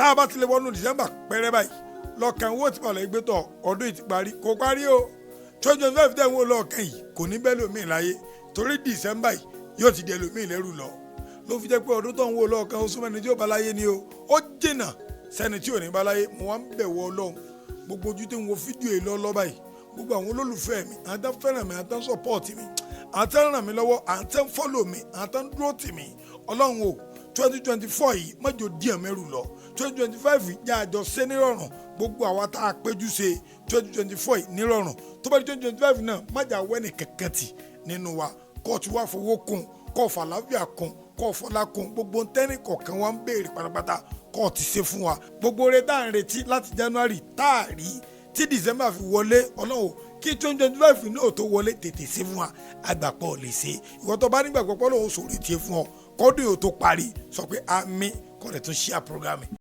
Tá a bá ti lè wọnú December pẹ́rẹ́ báyìí, lọ́kàn owó ti balẹ̀ gbé tọ̀, ọdún yìí ti parí. Kò parí o. 2025 tẹ̀ ń wò lọ́ọ̀kan yìí kò ní bẹ́ẹ̀ lómi láyé, torí December yìí yóò ti di ẹlòmíì lẹ́rù lọ. Ló fi jẹ́ pé ọdún tó ń wò lọ́ọ̀kan, ó súnmọ́ ẹni tí ó bá láyé ni o, ó jìnnà sẹ́ni tí ò ní bá láyé. Mo wá ń bẹ̀ wọ Ọlọ́run, gbogbo ojú tí ń wo fídíò yìí lọ́lọ́ báyìí, gbogbo àwọn olólùfẹ́ mi, àwọn tó ń fẹ́ràn mi, àwọn tó ń support mi, àwọn tó ń ràn mí lọ́wọ́, àwọn tó ń follow mi, àwọn tó ń dúró tì mí, Ọlọ́run o, 2024 yìí mọ́jọ díẹ̀ mẹ́rù lọ. 2025 yìí jẹ́ àjọ ṣe nírọ̀rùn. Gbogbo àwa tá a péjú ṣe 2024 yìí nírọ̀rùn, tó bá di 2025 náà, májà wẹ́nì kankan tì nínú wa. Kó tí wàá fowó kún, kó fàlàáfíà kún, kó fọlá kún, gbogbo ntẹ́nì kọ̀ọ̀kan wa ń béèrè pátápátá, kó ti ṣe fún wa. Gbogbo oore tá à ń retí láti January tá a rí tí December fi wọlé, Ọlọ́run, kí 2025 náà tó wọlé, tètè ṣe fún wa. Àgbàpọ̀ lè ṣe. Ìwọ tó bá nígbàgbọ́ pé Ọlọ́run sòrè tiẹ̀ fún ọ kọ́dún yóò tó parí, sọ pé àmín, kó rẹ̀ tún share program.